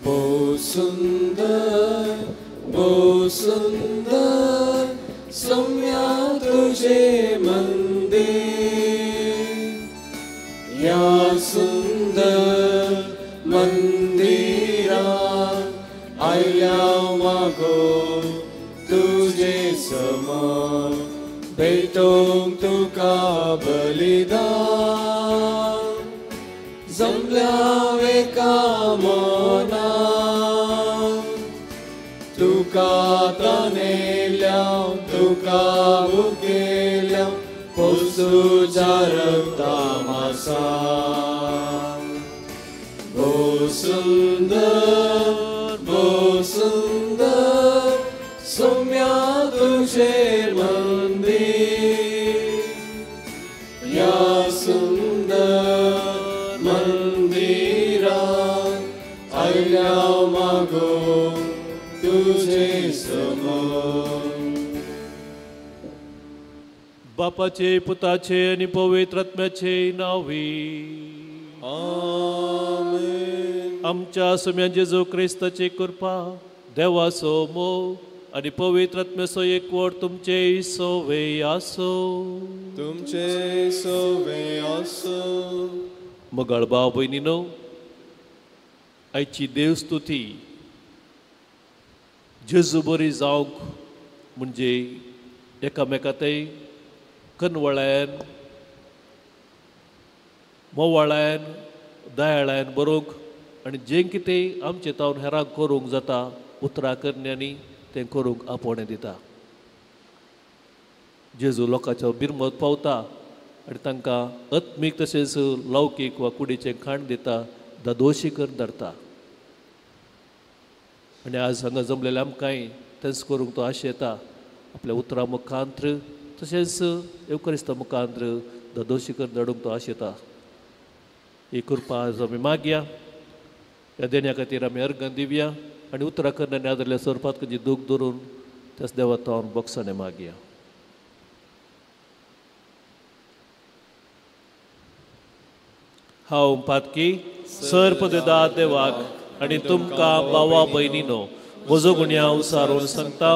भोव सुंदर भोव सुंदर सौम्या तुझे मंदिर, या सुंदर मंदिरा आयल्या मागो तुझे समान भेटोंक तुका बलिदान जमल्या एका मनान तुका तानेल्या तुका भुकेल्या पोसुच्या रक्ता मासा। भोव सुंदर भोव सुंदर सौम्या तुझे मंदिर, या सुंदर मंदिरा आयल्या मागो तुझे समोर। बापाचे पुताचे आनी पवित्र आत्म्याचे नांवी आमेन। आमच्या सोम्या जेजू क्रिस्ताची कृपा, देवाचो मोग आनी पवित्र आत्म्याचो एकवट तुमचे सोवे आसो। तुमचे सोवे आसो। मोगाळ भाव भयणीनो, आयची देवस्तुती जेजू बरी जावंक म्हणजे एकामेका ते कनवळायन मोवाळायन दयाळायन बरोवंक आनी जें कितें आमचें तावन हेरांक करूंक जाता उतरां करण्यांनी तें करूंक आपोवणें दिता। जेजू लोकांचो बिरमत पावता आनी तांकां आत्मीक तशेंच लौकीक वा कुडीचें खाण दिता, दादोशी करून धरता। आनी आज हांगा जमलेल्या आमकांय तेंच करूंक तो आशेता। आपल्या उतरां मुखांत्र तशेंच येवकरिस्ता मुखांत्र दादोशी करून धाडूंक तो आशेता। ही कृपा आज आमी मागया, ह्या देण्या खातीर आमी अर्गन दिवया आनी उतरां करण्यांनी आदरल्या स्वरुपांत खंयची दूख धरून त्याच देवा तावन बोगसाणें मागया। हांव पातकी सर्पदेदा देवाक आनी तुमकां भावा भयणीनो म्हजो गुन्यांव उसारून सांगता,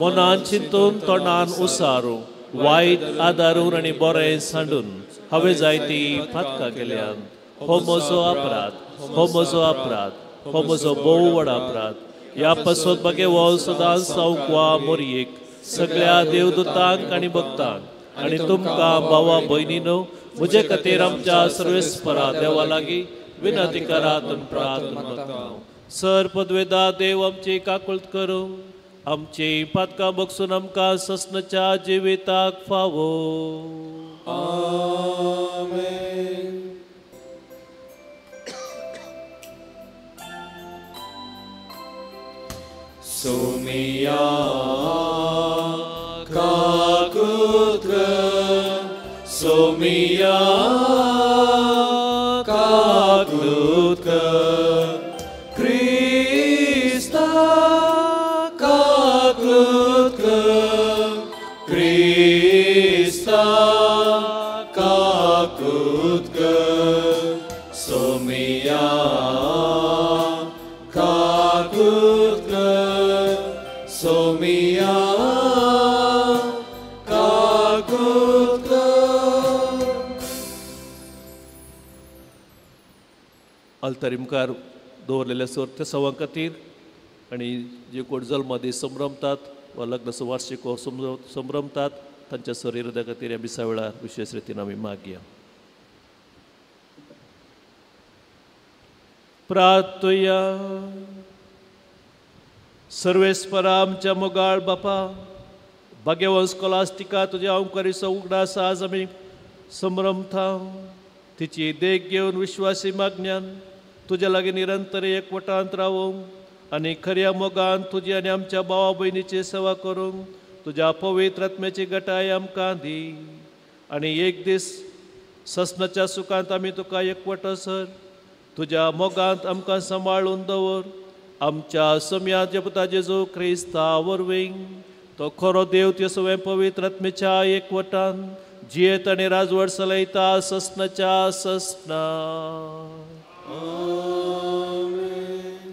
मनान चिंतून तोंडान उसारू वायट आदारून आनी बरें सांडून हांवें जायती पातकां केल्यान। हो म्हजो अपराध, हो म्हजो अपराध, हो म्हजो भोव व्हड अपराध। ह्या पासत बागेवो सदांच सावंक वा मोरयेक सगळ्या देवदूतांक आनी भक्तांक आनी तुमकां भावा भयणीनो म्हजे खातीर आमच्या सर्वेस्परा देवा लागीं विनंती करात प्रार्थना करता। सर पदवेदा देव आमची काकुळट करूं, आमची पातकां बगसून आमकां ससनाच्या जिविताक फावो। आमेन। सोमिया काकुळट कर, सोमिया काकुळट कर, क्रिस्ता काकुळट कर, क्रिस्ता काकुळट कर, सोमिया काकुळट कर, सोमिया काकुळट कर। आल्तारी मुखार दवरलेल्या सर त्या सवां खातीर आनी जे कोण जल्मादीस संभ्रमतात वा लग्नाचो वार्षिक संभ्रमतात तांच्या शरीरा खातीर ह्या मिसा वेळार विशेश रितीन आमी मागया। प्रार्थुया। सर्वेस्परा आमच्या मोगाळ बापा, भाग्यवंत स्कॉलास्टिका तुज्या ओंकारीचो उगडास आज आमी संभ्रमता। तिची देख घेवन विश्वासी मागण्यान तुज्या लागीं निरंतर एकवटांत रावूंक आनी खऱ्या मोगान तुजी आनी आमच्या भावा भयणीची सेवा करूंक तुज्या पवित्र आत्म्याची गटाय आमकां दी आनी एक दीस ससनाच्या सुखांत आमी तुका एकवटसर तुज्या मोगांत आमकां सांबाळून दवर। आमच्या सम्या पुता जेजू क्रिस्ता वरवीं तो खरो देव त्यो सगळें पवित्र आत्म्याच्या एकवटान जियेत आनी राजवट चलयता ससनाच्या ससना। आमेन।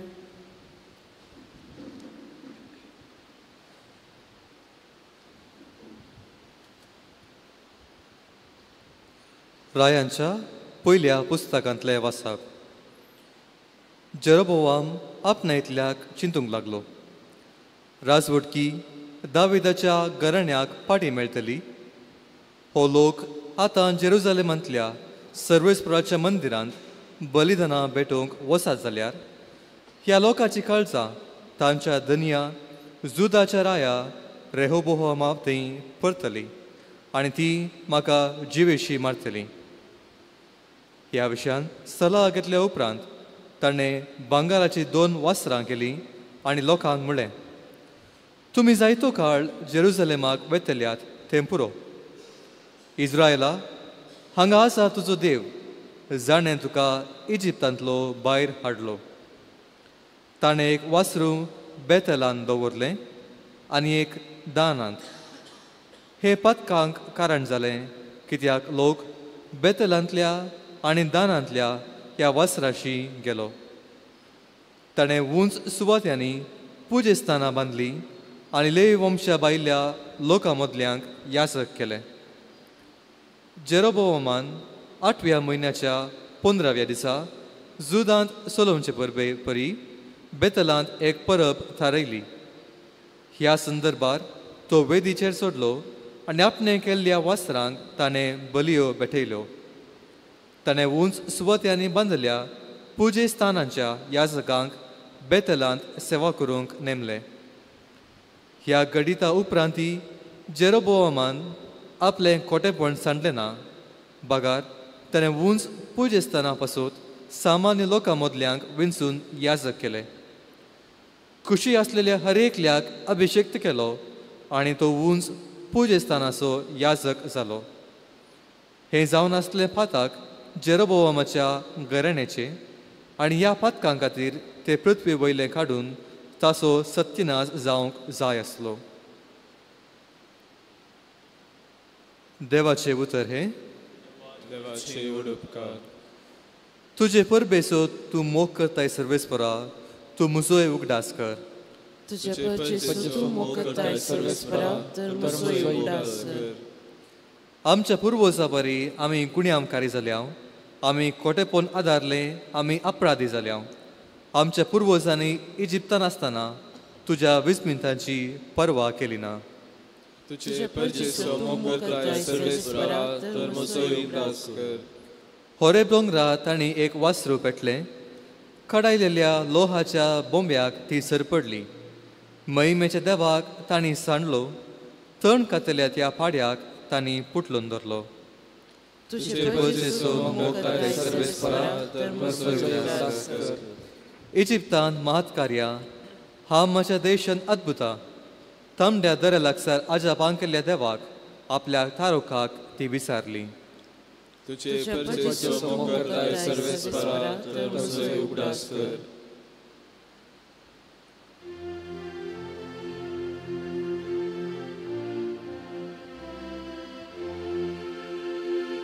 रायांच्या पयल्या पुस्तकांतले वाचप. जेरोबोआम आपणायतल्याक चिंतूंक लागलो, राजवटकी दाविदाच्या घराण्याक पाटी मेळटली. हो लोक आतां जेरुजालेमांतल्या सर्वेस्पराच्या मंदिरांत बलिदानां भेटोवंक वसात जाल्यार ह्या लोकांची काळजां तांच्या धनया जुदाच्या राया रेहोबोहमा थंय परतली आनी ती म्हाका जिवेशी मारतली. ह्या विशयान सलाह घेतल्या उपरांत ताणें भांगराचीं 2 वस्त्रां केलीं आनी लोकांक म्हणलें, तुमी जायतो काळ जेरुजलेमाक वेतल्यात तें पुरो. इज्रायला, हांगा आसा तुजो देव जाणें तुका इजिप्तांतलो भायर हाडलो. ताणें एक वासरूं बेतलान दवरलें आनी एक दानांत. हे पदकांक कारण जालें कित्याक लोक बेतलांतल्या आनी दानांतल्या ह्या वासराशी गेलो. ताणें उंच सुवात्यांनी पुजेस्थानां बांदलीं आनी लेवी वंशा भायल्या लोकां मदल्यांक याचक केलें. जेरोबोआमान 8व्या म्हयन्याच्या 15व्या दिसा जुदांत सोलोवचे परबे परी बेतलांत एक परब थारयली. ह्या संदर्भार तो वेदीचेर सोडलो आनी आपणें केल्ल्या वस्त्रांक ताणें बलयो भेटयल्यो. ताणें उंच सुवात्यांनी बांदल्या पुजेस्थानांच्या याजकांक बेतलांत सेवा करूंक नेमले. ह्या घडिता उपरांती जेरोबोआमान आपलें खोटेपण सांडलें ना, बगार ताणें उंच पुजेस्थाना पासून सामान्य लोकां मदल्यांक विंचून याजक केले. खुशी आसलेल्या हर एकल्याक अभिषेक्त केलो आनी तो उंच पुजेस्थानाचो याजक जालो. हें जावन आसलें पाताक जेरोबोआमाच्या घराण्याचें आनी ह्या पातकां खातीर ते पृथ्वी वयलें काडून ताचो सत्यनाश जावंक जाय आसलो. देवाचें उतर हें. तुजे परबेचो तूं मोग करताय सर्वेस्परा, तूं म्हजोय उगडास कर. आमच्या पुर्वजा परी आमी गुण्यामकारी जाल्या, आमी खोटेपण आदारले, आमी अपराधी जाल्या. आमच्या पुर्वजांनी इजिप्तान आसतना तुज्या विस्मितांची पर्वा केली ना. होरेब दोंगरा तांणी एक वासरू पेटलें, कडायलेल्या लोहाच्या बोंब्याक ती सरपडली. महिमेच्या देवाक तांणी सांडलो, तण कातल्या त्या पाड्याक तांणी पुटलून धरलो. इजिप्तान महत्कार्या हा म्हज्या देशान अद्भुता तांबड्या दर्या लागसार आजापां केल्ल्या देवाक आपल्या तारुखाक ती विसारली.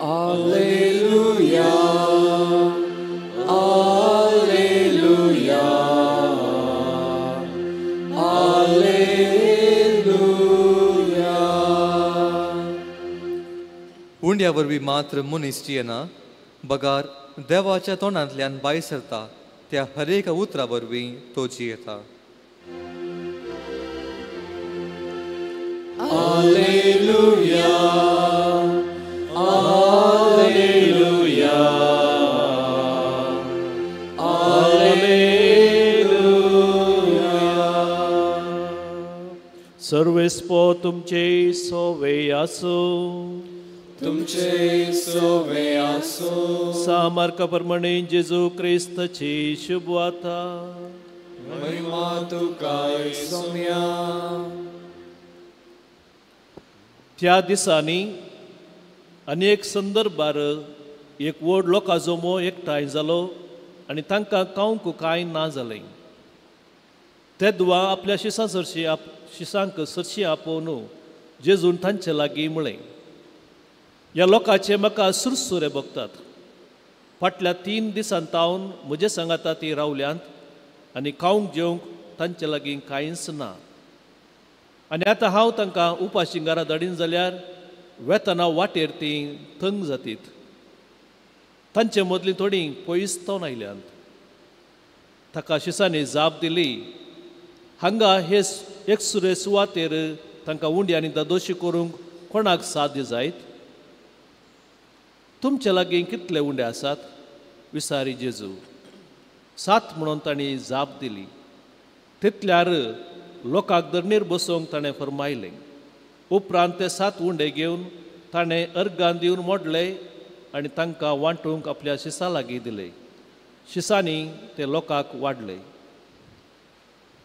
Alleluia, Alleluia, Alleluia. उंड्या वरवीं मात्र मनीस जियेना, बगार देवाच्या तोंडांतल्यान भायर सरता त्या हरेक उतरा वरवीं तो जियेता. Alleluia, Alleluia, Alleluia. सर्वेस्पो तुमचे सोवे आसूं. तुमचे सोवे आसूं. सामार्का प्रमाणे जेजू क्रिस्ताची शुभवार्ता. महिमा तुका सोम्या. त्या दिसांनी अनेक संदर्भार एक व्हड लोकां जमो एकठांय जालो आनी तांकां खावंक कांय ना जालें. तेदवा आपल्या शिसां सरशी आप शिसांक सरशी आपोवन जेजून तांचे लागीं म्हळें, ह्या लोकांचे म्हाका सुरसुरे भोगतात. फाटल्या 3 दिसां तावन म्हजे सांगाता ती रावल्यांत आनी खावंक जेवंक तांचे लागीं कांयच ना. आनी आतां हांव तांकां उपाशी घरा धाडीन जाल्यार वेतना वाटेर ती थंग जातीत. तांचे मदलीं थोडीं पयस तावन आयल्यांत. ताका शिसांनी जाप दिली, हांगा हे एकसुरे सुवातेर तांकां उंडी आनी दादोशी करूंक कोणाक साध्य जायत? तुमचे लागीं कितले उंडे आसात? विसारी जेजू. 7 म्हणून तांणी जाप दिली. तितल्यार लोकांक धरणीर बसोवंक ताणें फरमायलें. उपरांत ते 7 उंडे घेवन ताणें अर्गान दिवन मोडले आनी तांकां वांटूंक आपल्या शिसां लागीं दिले. शिसांनी ते लोकांक वाडले.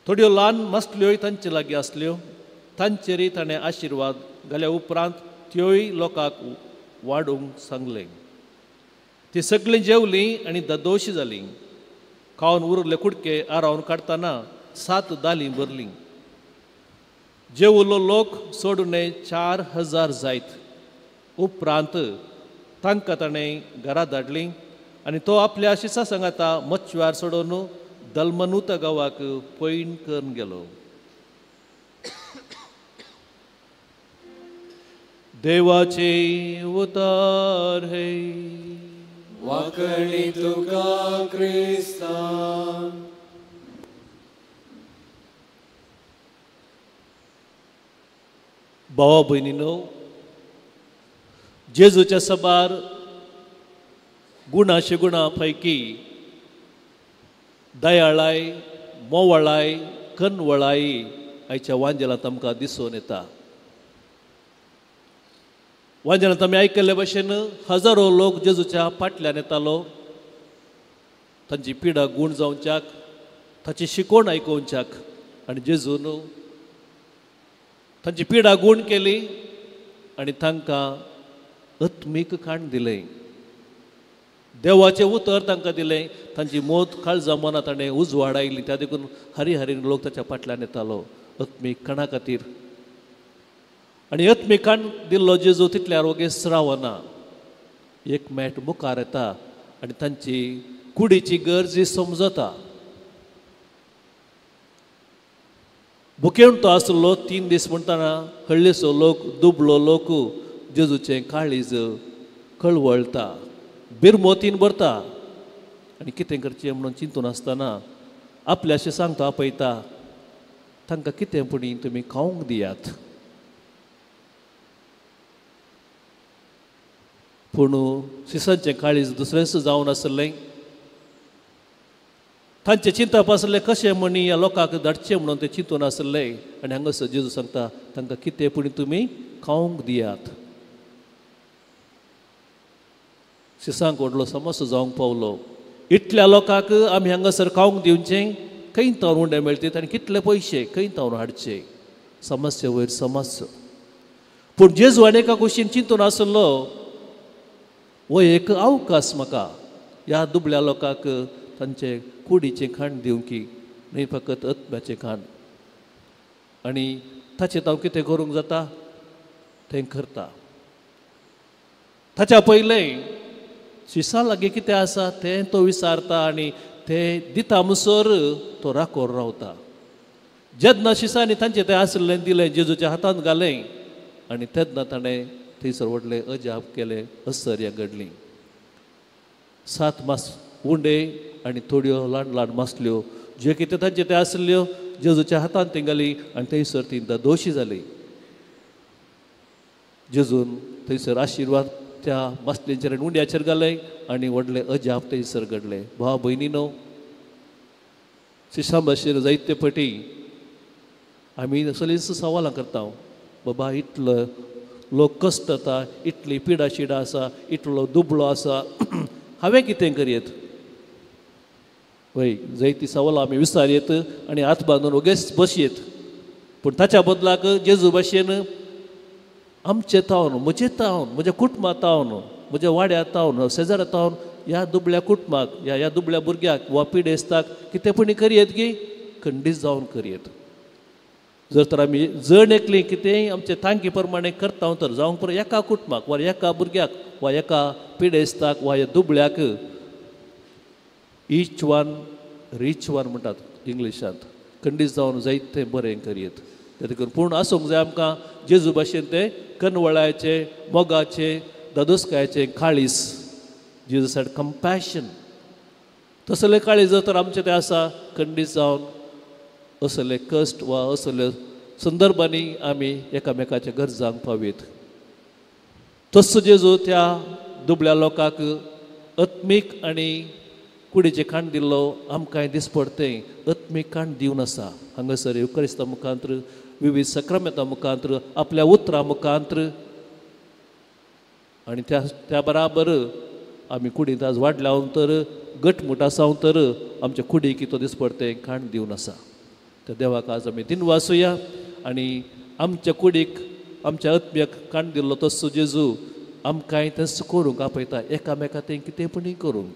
थोड्यो ल्हान मासल्योय तांचे लागीं आसल्यो. तांचेरय ताणें आशिर्वाद घाल्या उपरांत त्योय लोकांक वाडूंक सांगलें. ती सगळीं जेवलीं आनी दादोशी जालीं. खावन उरले कुडके आरावन काडटना 7 दालीं भरलीं. जेवलो लोक सोडून 4000 जायत. उपरांत तांकां ताणें घरा धाडलीं आनी तो आपल्या शिसा सांगाता मच्छ्यार सोडून दलमनुता गांवाक पयण करून गेलो. देवाचे उतार हे वाकणी तुका क्रिस्ता. भावा भयणीनो, जेजूच्या सबार गुणाशे गुणा पैकी दयाळाय, मोवळाय, कनवळाय आयच्या वांजेलांत आमकां दिसून येता. वांजेलांत आमी आयकल्ले भशेन हजारो लोक जेजूच्या फाटल्यान येतालो. तांची पिडा गूण जावच्याक, ताची शिकवण आयकोवच्याक. आनी जेजून तांची पिडा गूण केली आनी तांकां आत्मीक खाण दिलें. देवाचें उतर तांकां दिलें. तांची मोत काळजा मनां ताणें उजवाड आयली. त्या देखून हरी हरीन लोक ताच्या फाटल्यान येतालो आत्मीक खाणा खातीर. आनी आत्मीक खाण दिल्लो जेजू तितल्यार वगेस रावना. एक मेट मुखार येता आनी तांची कुडीची गरज समजता. भुकेवन तो आसलो 3 दीस म्हणटना हळ्ळेसो लोक, दुबळो लोक जेजूचें काळीज कळवळटा, बिरमोतीन भरता. आनी कितें करचें म्हणून चिंतून आसतना आपल्याशें सांगता आपयता, तांकां कितें पुणी तुमी खावंक दियात. पूण शिसांचें काळीज दुसरेंच जावन आसलें. तांचें चिंतप आसलें कशें म्हणी ह्या लोकांक धाडचें म्हणून ते चिंतून आसले. आनी हांगासर जेजू सांगता तांकां कितें पुणी तुमी खावंक दियात. शिसांक व्हडलो समस्या जावंक पावलो. इतल्या लोकांक आमी हांगासर खावंक दिवचें, खंय तावन उंडे मेळटीत आनी कितले पयशे खंय तावन हाडचे? समस्या वयर समस्या. पूण जेजू आनी एका कुशीन चिंतून आसलो, हो एक अवकाश म्हाका ह्या दुबळ्या लोकांक तांचे कुडीचें खाण दिवंकी, न्हय फकत आत्म्याचें खाण. आनी ताचें हांव कितें करूंक जाता तें करता. ताच्या पयलें शिसां लागीं कितें आसा तें तो विचारता आनी तें दिता म्हणसर तो राखोर रावता. जेन्ना शिसांनी तांचें तें आसलें दिलें, जेजूच्या हातांत घालें आनी तेन्ना ताणें थंयसर व्हडलें अजाप केलें, आश्चर्यां घडलीं. 7 मास उंडे आनी थोड्यो ल्हान ल्हान मासल्यो ज्यो कितें तांचें तें आसल्यो जेजूच्या हातांत ती घाली आनी थंयसर ती दोशी जाली. जेजून थंयसर आशिर्वाद त्या मासलेंचेर आनी उंड्याचेर घालें आनी व्हडलें अजाप थंयसर घडलें. भाव भयणीनो, शिशां भाशेन जायते पटी आमी सगळींच सवालां करता. बाबा इतलो लोक कश्ट जाता, इतली पिडा शिडा आसा, इतलो दुबळो आसा, हांवें कितें करयेत? वय जायती सवालां आमी विचारयेत आनी हात बांदून वगेच बसयेत. पूण ताच्या बदलाक जेजू भाशेन आमचे तावन, म्हजे तावन, म्हज्या कुटुंबा तावन, म्हज्या वाड्या तावन, शेजारा तावन ह्या दुबळ्या कुटुंबाक, ह्या दुबळ्या भुरग्याक वा पिडेस्ताक कितें पुणी करयेत गी खंडीत जावन करयेत. जर तर आमी जण एकली कितेंय आमचे तांकी प्रमाणे करता तर जावंक पुरो एका कुटुंबाक वा एका भुरग्याक वा एका पिडेस्ताक वा ह्या दुबळ्याक. इच वन रीच वन म्हणटात इंग्लिशांत. खंडीत जावन जायत तें बरें करयेत. ते देखून पूण आसूंक जाय आमकां जेजू भाशेन तें कनवळायचें, मोगाचें, दादोसकायेचें काळीज. Jesus had compassion. तसले काळीज जर तर आमचें तें आसा खंडीत जावन असले कश्ट वा असले संदर्भांनी आमी एकामेकाच्या गरजांक पावयत. तसो जेजू त्या दुबळ्या लोकांक आत्मीक आनी कुडीचें खाण दिल्लो आमकांय दिसपडतें आत्मीक खाण दिवन आसा. हांगासर युक्रिस्ता मुखांत्र, विविध सक्रामेंता मुखांत्र, आपल्या उतरां मुखांत्र आनी त्या बराबर आमी कुडींत आज वाडल्या तर गटमूट आसा तर आमच्या कुडीक तो दिसपडतें खाण दिवन आसा. त्या देवाक आज आमी दिनवासुया आनी आमच्या कुडीक आमच्या आत्म्याक खाण दिल्लो तसो जेजू आमकांय तेंच करूंक आपयता, एकामेका तें कितें पणी करूंक.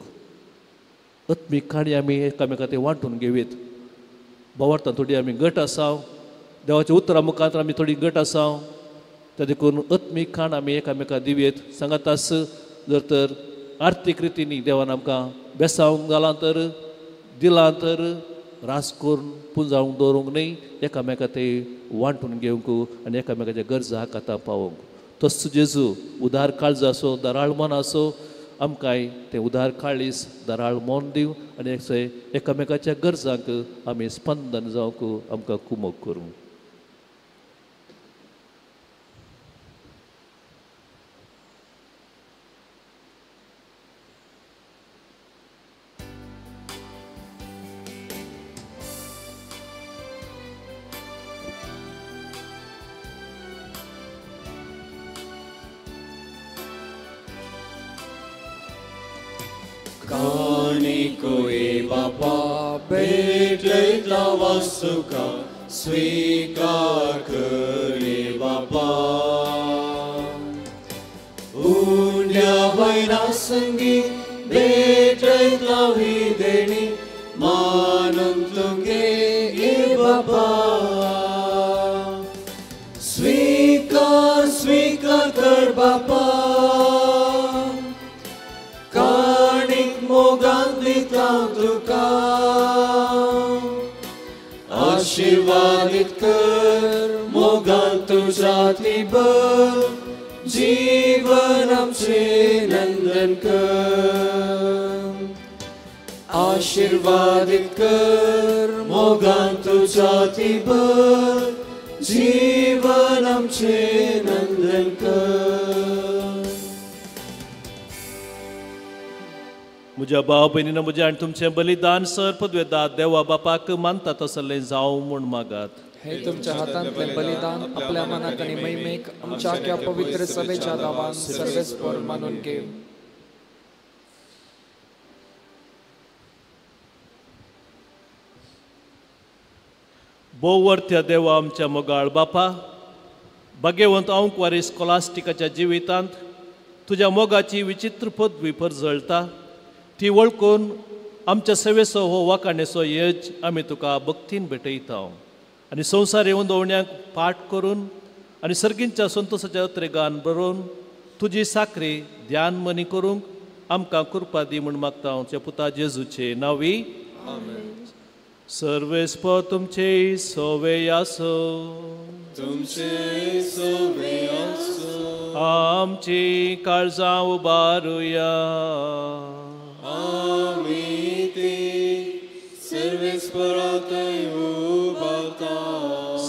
आत्मीक काणी आमी एकामेका तें वांटून घेवयत. भावार्थान थोडी आमी गट आसाव, देवाच्या उतरां मुखार आमी थोडी गट आसाव, त्या देखून आत्मीक खाण आमी एकामेका दिवयेत. सांगातास जर तर आर्थीक रितींनी देवान आमकां बेसावंक घालां तर दिलां तर रास करून पुंजावंक दवरूंक न्हय, एकामेका ते वांटून घेवंक आनी एकामेकाच्या गरजा हाका पावोवंक. तसो जेजू उदार काळज आसो, दराळ मन आसो, आमकांय तें उदार काळीस दराळ मन दिवं आनी एकामेकाच्या गरजांक आमी स्पंदन जावंक आमकां कुमक करूं. वासुका स्वीकार करे बापा, उंड्या वैरा संगी भेटला ही देणी मानून तुगे ए बापा. स्वीकार स्वीकार कर बापा, काणीक मोगान दिता तुका, आशीर्वादित कर मोगान तुझ्या ती भर, जीवन आमचे नंदन कर. आशीर्वादित कर मोगान तुझ्या ती भर, जीवन आमचे नंदन कर. म्हज्या भाव भयणीनो, म्हजें आनी तुमचें बलिदान सर पदवेदा देवा बापाक मानता तसलें जावं म्हूण मागात. हे तुमच्या हातांतलें बलिदान आपल्या मनाक आनी महिमेक आमच्या ह्या पवित्र सभेच्या नांवान सर्वेस्पर मानून घेव. भोववर्थ्या देवा आमच्या मोगाळ बापा, भाग्यवंत अंकवारी स्कॉलास्टिकाच्या जिवितांत तुज्या मोगाची विचित्र पदवी परजळटा ती वळखून आमच्या सेवेचो हो वाखाणेचो यज आमी तुका भक्तीन भेटयता आनी संवसार उंदवण्याक पाठ करून आनी सर्गींच्या संतोसाच्या अत्रेगान बरोवन तुजी साखरी ध्यान मनी करूंक आमकां कृपा दी म्हूण मागता हांव तुज्या पुता जेजूचे नांवी. सर्वेस्पर तुमचे सोवे आसो, तुमचे सोवे आसो. आमची काळजां उबारुया, आमी ती सर्वेस्पराक उबारता.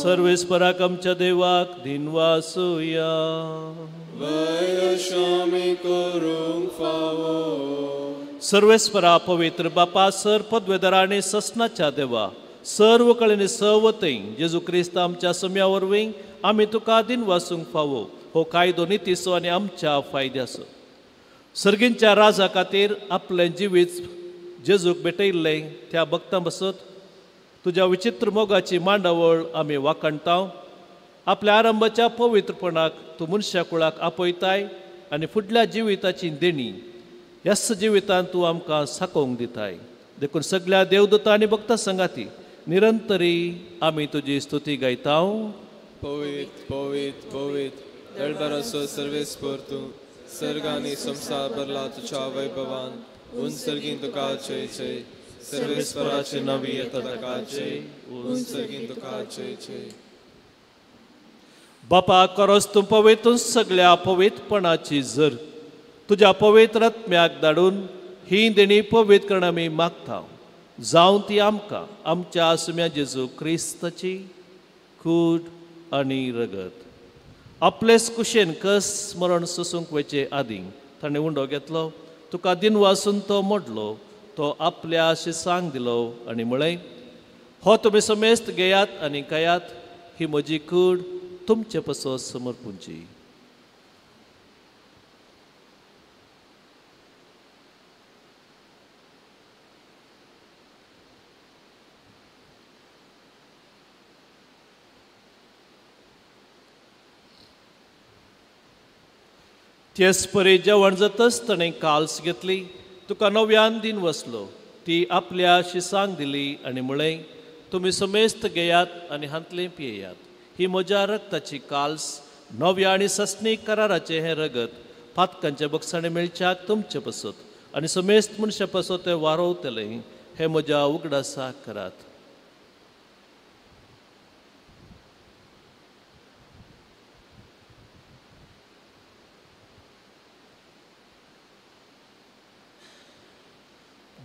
सर्वेस्पराक आमच्या देवाक दिनवासुया. वयशामी करूंक फावो. सर्वेस्परा पवित्र बापा, सर पदवेदार आनी ससनाच्या देवा, सर्व कडेन सवतय जेजू क्रिस्त आमच्या सम्या वरवीं आमी तुका दिनवासूंक फावो. हो कायदो नितीचो आनी आमच्या फायद्याचो. सर्गींच्या राजा खातीर आपलें जिवीत जेजूक भेटयल्लें त्या भक्तां बसत तुज्या विचित्र मोगाची मांडावळ आमी वाखाणता. आपल्या आरंभाच्या पवित्रपणाक तूं मनशा कुळाक आपयताय आनी फुडल्या जिविताची देणी ह्याच जिवितांत तूं आमकां साकोवंक दिताय. देखून सगळ्या देवदूता आनी भक्तां संगाती निरंतरी आमी तुजी स्तुती गायता. पवित्र पवित्र पवित्र दळबराचो सर्वेस्पर तूं, सर्ग आनी संवसार भरला तुज्या वैभवान. उन सर्गीन तुका जय जय, सर्वेस्पराचे नवी येता ताका जय, उन सर्गीन तुका जय जय. बापा करोस तूं पवित्र सगळ्या पवित्रपणाची जर तुज्या पवित्र आत्म्याक धाडून ही देणी पवित्र करण आमी मागता, जावं ती आमकां आमच्या सुम्या जेजू क्रिस्ताची कूड आनी रगत. आपलेच कुशेन कस मरण सोसूंक वयचे आदीं ताणें उंडो घेतलो, तुका दिनवासून तो मोडलो, तो आपल्या शिसांक दिलो आनी म्हळें, हो तुमी समेस्त घेयात आनी खायात, ही म्हजी कूड तुमचे पासत समर्पूंची. तेच परी जेवण जातच ताणें काल्स घेतली, तुका नव्यान दिन वसलो, ती आपल्या शिसांक दिली आनी म्हळें, तुमी समेस्त घेयात आनी हांतलें पियेयात, ही म्हज्या रक्ताची काल्स, नव्या आनी सस्नीक कराराचें हें रगत पातकांचे बक्षाणे मेळच्याक तुमचे पासत आनी समेस्त मनशां पासत तें वारोवतलें, हें म्हज्या उगडासाक करात.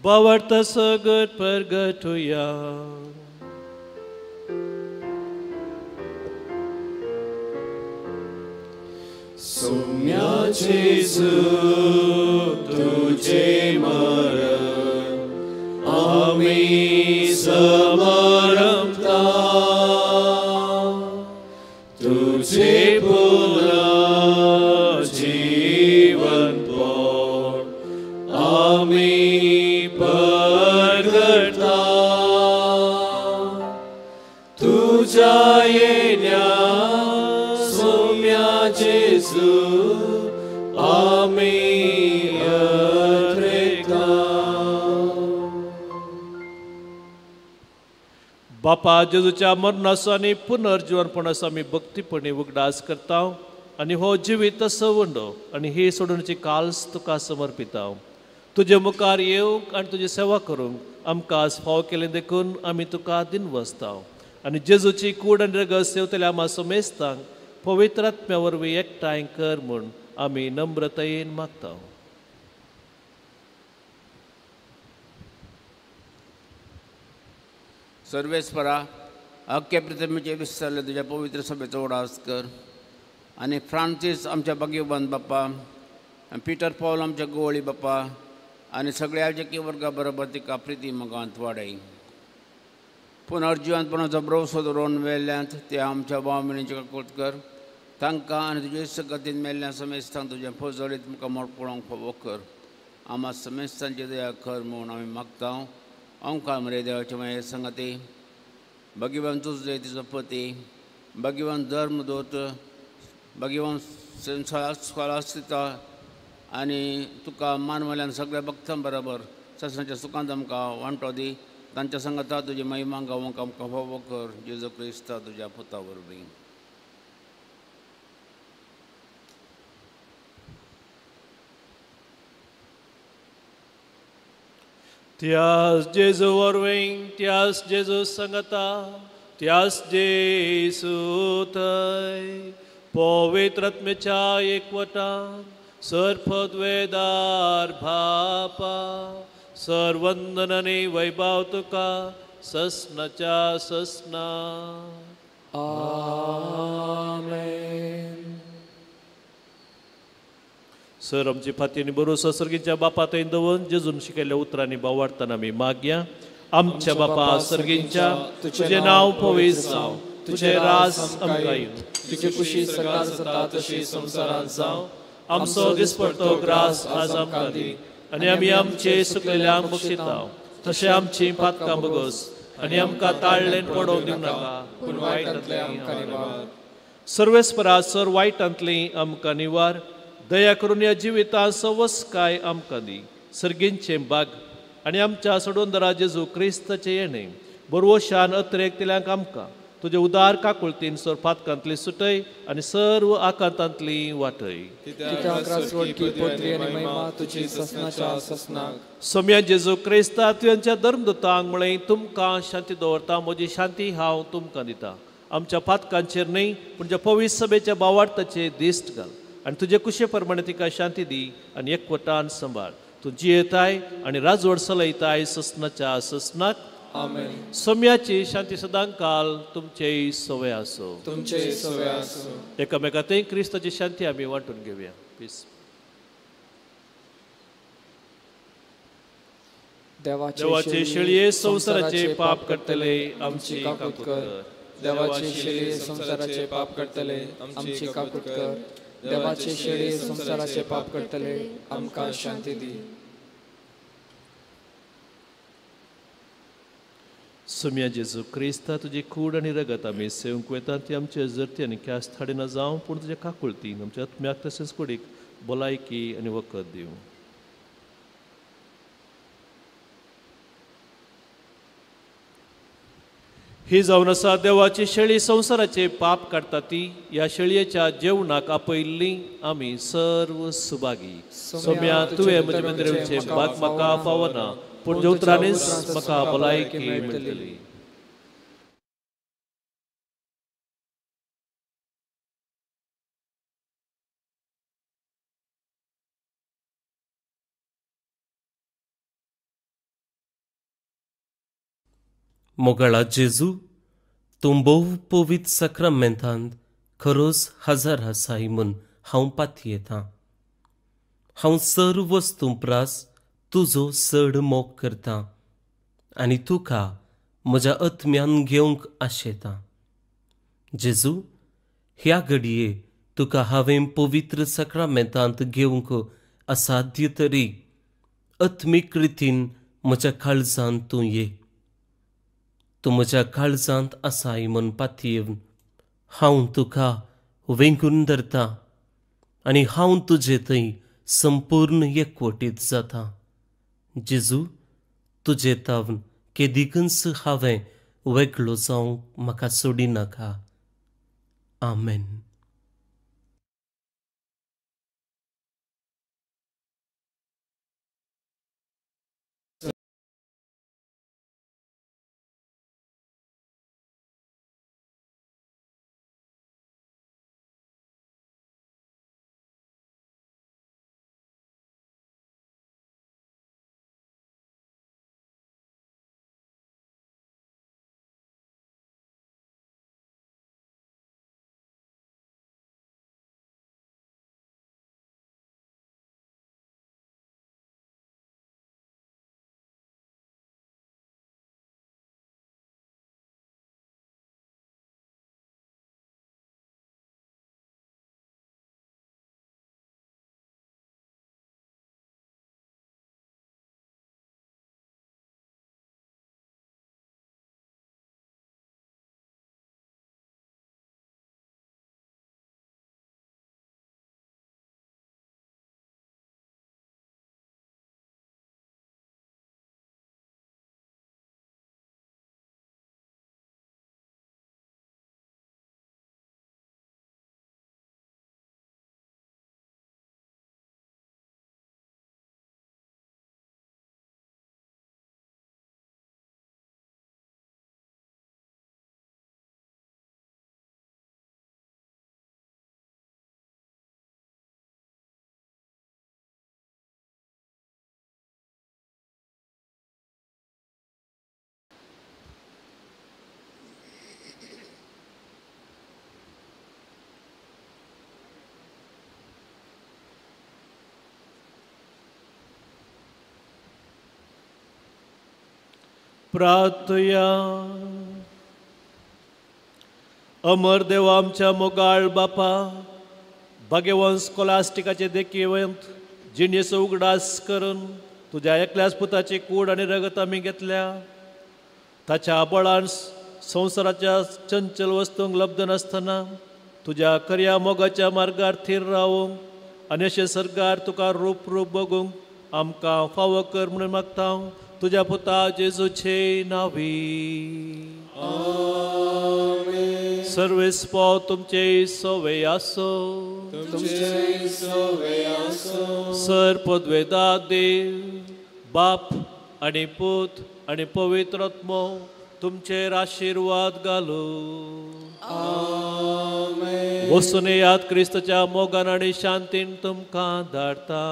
बावर्त सगट परगटुया. सोम्या जेजू तुझे मरण आमी समरपता, तुझे पुनर्जीवन पण आमी परगटा, तुझ्या येण्या सोम्या जेजू आमी अत्रेता. बापा जेजूच्या मरणाचो आनी पुनर्जीवनपणाचो आमी भक्तीपणी उगडास करता आनी हो जिवीत सवंडो आनी ही सोडूनची काल्स तुका समर्पिता. तुजे मुखार येवंक आनी तुजी सेवा करूंक आमकां आज फाव केलें देखून आमी तुका दिनवसता आनी जेजूची कूड आनी रगत सेवतल्या आमा समेस्तांक पवित्र आत्म्या वरवीं एकठांय कर म्हूण आमी नम्रतायेन मागता. सर्वेस्परा अख्ख्या पृथ्वीचे विसरले तुज्या पवित्र सभेचो उडास कर आनी फ्रांसीस आमच्या भाग्यवान बाप्पा आनी पिटर पॉल आमच्या गोवळी बाप्पा आनी सगळ्या वर्गा बरोबर तिका प्रिती मोगांत वाडय. पुनर्जिवंतपणाचो भरवसो दवरून मेल्ल्यांत ते आमच्या भाव भयणींची काकूट कर, तांकां आनी तुजे सगतीन मेल्ल्या समेस्तांक तुजें फौजडीत मुखार मोड पळोवंक फावो कर. आमा समेस्तांची दया कर म्हूण आमी मागता. ओंकार मरे देवाचे माये संगती भगवान तुजो तिचो पती भगवान धर्मदूत भगवान संसार आनी तुका मानवल्यान सगळ्या भक्तां बरोबर ससनाच्या सुखांत आमकां वांटो दी. तांच्या संगता तुजी महिमा गावंक आमकां फावो कर. जेजू क्रिस्ता तुज्या पुता वरवीं. त्यास जेजू वरवीं, त्यास जेजू संगता, त्यास जेजू थंय पवित्र आत्म्याच्या एकवटान सर्पद्वेदार भापा सर्वंदनाने वैभव तुका ससनाच्या ससना. आमेन. सर आमची फाती आनी बरोसो सर्गीच्या बापा थंय दवरून जेजून शिकयल्ल्या उतरांनी बावाडतना आमी मागया. आमच्या बापा सर्गींच्या, तुजें नांव पवित्र जावं, तुजें राज आमकां येवं, तुजी खुशी सरकार जाता तशी संवसारांत जावं. आमचो दिसपडतो ग्रास आज आमकां दी आनी आमी आमचे सुकलेल्यांक बक्षिता तशें आमची पातकां बगस आनी आमकां ताळ्ळेन पडोवंक दिवं नाका, पूण वायटांतलें आमकां निवार. सर्वेस्परा सर वायटांतली आमकां निवार, दया करून ह्या जिवितांत सवसकाय आमकां दी. सर्गींचें बाग आनी आमच्या सोडोंदरा जेजू क्रिस्ताचें येणें बरवशान अत्रेक तिल्यांक आमकां तुजे उदार काकुळतीन सर पातकांतली सुटय आनी सर्व आकांतांतली वाटय. सोम्या जेजू क्रिस्ता तुवेंच्या धर्मदूतांक म्हळें, तुमकां शांती दवरता, म्हजी शांती हांव तुमकां दिता. आमच्या पातकांचेर न्हय पूण ज्या पवित्र सभेच्या बावार्थाचेर दिश्ट घाल आनी तुजे कुशे प्रमाणे तिका शांती दी आनी एकवटान सांबाळ. तूं जियेताय आनी राजवट चलयताय ससनाच्या ससनाक. आमेन. सोम्याची शांती सदांकाल तुमचेय सवय आसो. तुमचेय सवय आसो. एकामेका थंय क्रिस्ताची शांती आमी वांटून घेवया. पीस. देवाचे शेळये संवसाराचे पाप करतले आमची काकूत कर. देवाचे शेळये संवसाराचे पाप करतले आमची काकूत कर. देवाचे शेळये संवसाराचे पाप करतले आमकां शांती दी. सोम्या जेजू क्रिस्ता, तुजी कूड आनी रगत आमी सेवंक वेता ती आमचे जरती आनी ख्यास्त हाडिना जावं, पूण तुज्या काकुळतीन आमच्या आत्म्याक तशेंच कुडीक भलायकी आनी वखद दिवं. ही जावन आसा देवाची शेळी संवसाराचे पाप काडटा ती. ह्या शेळयेच्या जेवणाक आपयल्ली आमी सर्व सुभागी. सोम्या, तुवें म्हजे भितर येवचें भाग म्हाका फावना, पूण जेवत्रांनीच म्हाका भलायकी मेळटली. मोगाळा जेजू, तूं भोव पवित्र साक्रामेंतांत खरोच हजर आसाय म्हूण हांव पातयेतां. हांव सर्व वस्तूं प्रास तुजो चड मोग करतां आनी तुका म्हज्या आत्म्यान घेवंक आशेतां. जेजू, ह्या घडये तुका हांवें पवित्र साक्रामेंतांत घेवंक असाध्य तरी आत्मीक रितीन म्हज्या काळजांत तूं ये. तूं म्हज्या काळजांत आसाय म्हूण पातयेवन हांव तुका वेंगून धरतां आनी हांव तुजे थंय संपूर्ण एकवटीत जाता. जेजू, तुजे तावन केदिकूच हांवें वेगळो जावंक म्हाका सोडिनाका. आमेन. प्रार्थया. अमर देव आमच्या मोगाळ बापा, भाग्यवंत स्कॉलास्टिकाचे देखीवंत जिणेचो उगडास करून तुज्या एकल्याच पुताची कूड आनी रगत आमी घेतल्या. ताच्या बळान संवसाराच्या चंचल वस्तूंक लब्ध नासतना तुज्या खऱ्या मोगाच्या मार्गार थीर रावूंक आनी अशें सर्गार तुका रूप रूप बगूंक आमकां फावो कर म्हणून मागता तुज्या पुता जेजूचे नावी. आमेन. सर्वेस्पो तुमचे सोवे आसो. तुमचे सोवे आसो. सर पदवेदा देव बाप आनी पूत आनी पवित्र आत्मो तुमचेर आशिर्वाद घालू. वचून येयात, क्रिस्तच्या मोगान आनी शांतीन तुमकां धाडटा.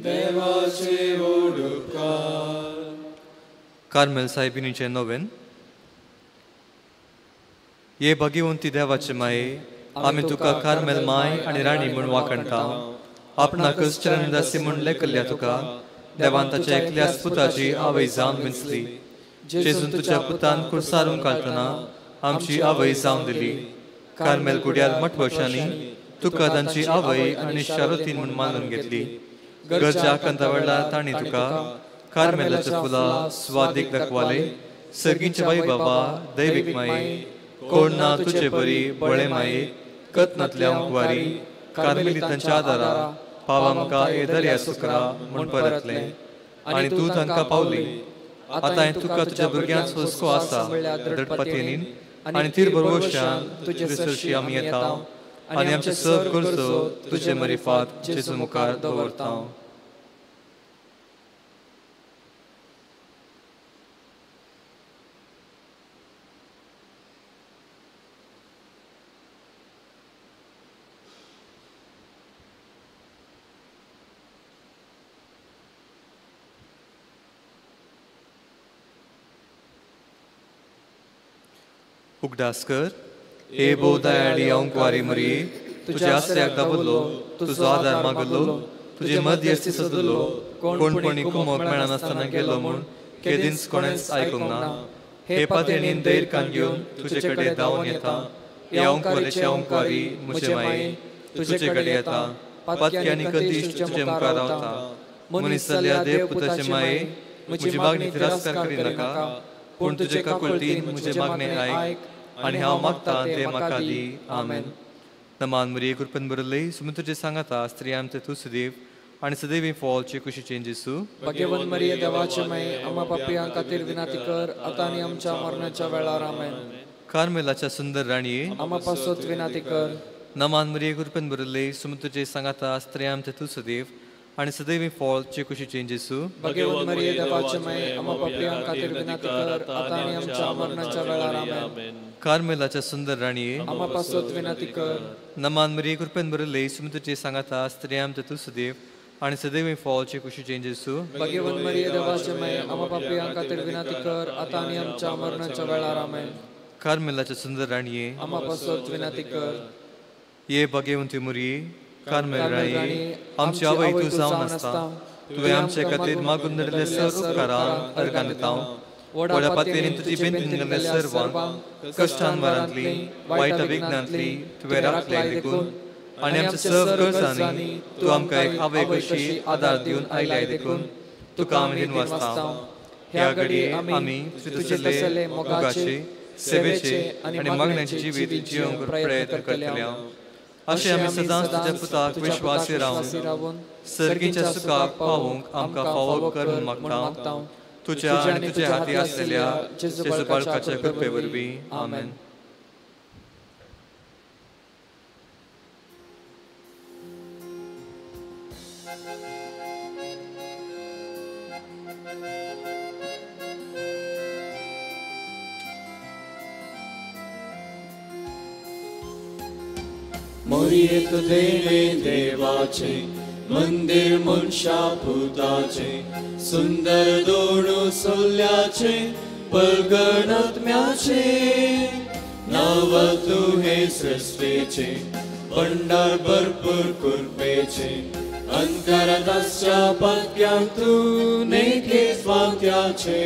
देवाचे व्हड उपकार. कार्मेल सायबिणीचें नोवेन. ये भाग्यवंती देवाचे माये, आमी तुका कार्मेल माय आनी राणी म्हूण वाखणटा. आपणाकच चरणदासी म्हूण लेखल्ल्या तुका देवान ताच्या एकल्याच पुताची आवय जावन विंचली. जेजून तुज्या पुतान कुर्सारून काडटना आमची आवय जावन दिली. कार्मेल गुड्यार मठवशांनी तुका तांची आवय आनी शारोतीन म्हूण मानून घेतली. गरजा आकांता वेळार तांणी तुका कार्मेलाच्या फुलां स्वादीक दाखवाले. सर्गींचे बाई बाबा दैवीक माये, कोण ना तुजे बरी बळे माये, कतनातल्या अंकवारी कार्मेलितांच्या आदारा पाव आमकां ए दर्या सुकरा म्हूण परतले आनी तूं तांकां पावली. आतां तुका तुज्या भुरग्यांक हुस्को आसा दडपतीन आनी तीर बरोवशान तुजे सरशी आमी येता आनी आमचे सर्व गरजो तुजे मरिफात जेजू मुखार दवरता. उगडास कर हे भोव दयाळी अंकवारी मरिये, तुज्या आसऱ्याक दाबल्लो, तुजो आदार मागल्लो, तुजे मध्यस्थी सदलो, कोणपणी कुमोक मेळनासतना गेलो म्हूण केदींच कोणेंच आयकूंक ना. हे पातयेन धैर्य कान घेवन तुजे कडेन धांवन येता. हे अंकवारीचे अंकवारी म्हजे माये, तुजे कडेन येता. पातकी आनी कदीश तुजे मुखार रावता. मनीस जाल्या देव पुताचे माये, म्हजी मागणी तिरस्कार करिनाका, पूण तुजे काकुळतीन म्हजें मागणें आयक आनी हांव मागता तें म्हाका दी. आमेन. नमान मरिये, कृपेन भरिल्ले, सुमी तुजें सांगाता, स्त्रियांत तूं सुदैव आनी सदैवी फॉलचे कुशीचें जेजू. भाग्यवंत मरिये देवाचे माये, आम्हा पापयां खातीर विनंती कर, आतां आनी आमच्या मरणाच्या वेळार. आमेन. कार्मेलाच्या सुंदर राणये, आम्हा पासत विनंती कर. नमान मरिये, कृपेन भरिल्ले, सुमी तुजें सांगाता, स्त्रियांत तूं सुदैव आनी सदैवी फॉलचे कुशीचें जेजू. भाग्यवंत मरिये देवाचे माये, आम्हा पापयां खातीर विनंती कर, आतां आनी आमच्या मरणाच्या वेळार. आमेन. कार्मेलाच्या सुंदर राणये, आम्हा पासत विनंती कर. नमान मरिये, कृपेन भरिल्ले, सुमी तुजें सांगाता, स्त्रियांत तूं सुदैव आनी सदैवी फॉलचे कुशीचें जेजू. भाग्यवंत मरिये देवाचे माये, आम्हा पापयां खातीर विनंती कर, आतां आनी आमच्या मरणाच्या वेळार. आमेन. कार्मेलाच्या सुंदर राणये, आम्हा पासत विनंती कर. ये भाग्यवंती मरिये, कार्मेल राणये, आमची आवय तूं जावन आसता, तुवें आमचे खातीर मागून धाडिल्ल्या सर्व उपकारांक अर्गां दिता. व्हडा पातयेन तुजी बेंतीन घाल्ल्या सर्वांक कश्टान वारांतली वायट विघ्नांतली तुवें राखले देखून आनी आमच्या सर्व गरजांनी तूं आमकां एक आवय कशी आदार दिवन आयल्याय देखून तुका आमी दिनवासता. ह्या घडये आमी तुजे मोगाचे, सेवेचे आनी मागण्याचे जिवीत जियोवंक प्रयत्न करतले. अशें आमी सदांच तुज्या पुताक विश्वासी रावन सर्गीच्या सुखाक पावूंक आमकां फावो कर म्हूण मागता. तुज्या आनी तुज्या हाती आसलेल्या जेजू बाळकाच्या कृपे वरवीं. आमेन. मोरयेत देणे देवाचे मंदिर मनशा पुताचे, सुंदर दोणू सोल्याचे पलगणात्म्याचे, नाव तुहे सृष्टीचे भंडार भरपूर कृपेचे, अंतराच्या पाक्यांत तूं नेके स्वात्याचे.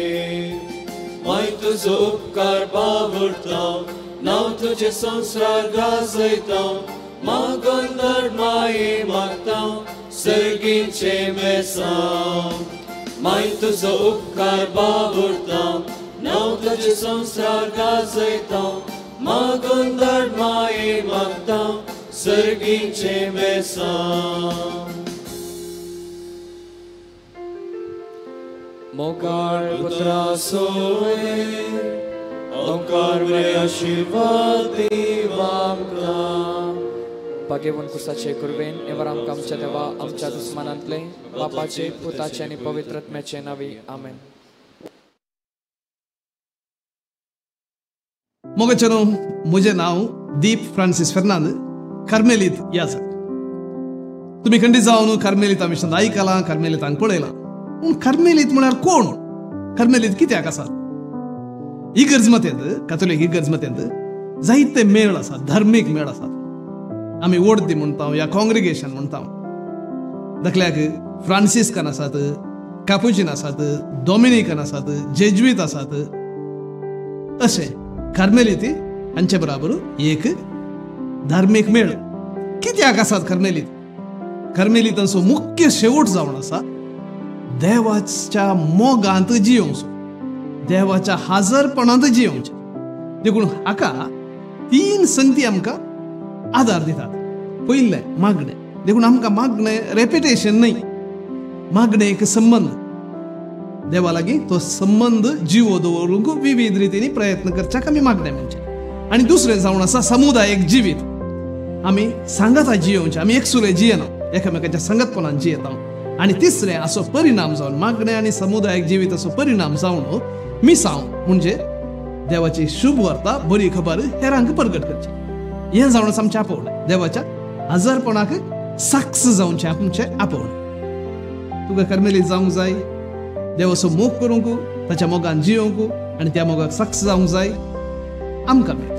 माय तुजो उपकार बावुरता, नांव तुजें संवसार गाजयता, मागून धड माये मागता सर्गीचें बेसांव. माय तुजो उपकार बावुरता, नांव तुजें संवसार गाजयता, मागून धड माये मागता सर्गीचें बेसांव. मोगाळ पुत्रा सोय ओंकार बरे आशिर्वाद दीव आमकां. भाग्यवंत कुसाचे कुरवेन एवर आमकां आमच्या देवा आमच्या दुस्मानांतले बापाचे पुताचे आनी पवित्र आत्म्याचे नांवी. आमेन. मोगाचेनो, म्हजें नांव दीप फ्रांसीस फेर्नांद, कार्मेलीत याजक. तुमी खंडी जावन कार्मेलिता विशीं आयकलां, कार्मेलितांक पळयलां. पूण कार्मेलीत म्हळ्यार कोण? कार्मेलीत कित्याक आसात? इगर्ज मतेंत, कातोलीक इगर्ज मतेंत जायते मेळ आसात, धार्मीक मेळ आसात. आमी ओडदी म्हणटा या कॉंग्रिगेशन म्हणटा. दाखल्याक फ्रांसिस्कन आसात, कापुचीन आसात, डॉमिनिकन आसात, जेज्वीत आसात. अशें कार्मेलीत हांचे बराबर एक धार्मीक मेळ कित्याक आसात कार्मेलीत? कार्मेलितांचो मुख्य शेवट जावन आसा देवाच्या मोगांत जियोवचो, देवाच्या हाजरपणांत जियोवचें. देखून हाका तीन संगती आमकां आदार दितात. पयलें मागणें. देखून आमकां मागणें रेपिटेशन न्हय, मागणें एक संबंद देवा लागीं, तो संबंद जिवो दवरूंक विविध रितींनी प्रयत्न करच्याक आमी मागणें म्हणचें. आनी दुसरें जावन आसा समुदायीक जिवीत. आमी सांगाता जियोवचें, आमी एकसुरे जियेना, एकामेकाच्या संगतपणान जियेता. आनी तिसरें असो परिणाम जावन मागणें आनी समुदायीक जिविताचो परिणाम जावन मिसांव म्हणजे देवाची शुभ वार्ता, बरी खबर हेरांक प्रगट करची. हें जावन आसा आमचें आपोवणें, देवाच्या हजारपणाक साक्ष जावचें आमचें आपोवणें. तुका कार्मेलीत जावंक जाय, देवाचो मोग करूंक, ताच्या मोगान जियोवंक आनी त्या मोगाक साक्ष जावंक जाय. आमकां मेळ.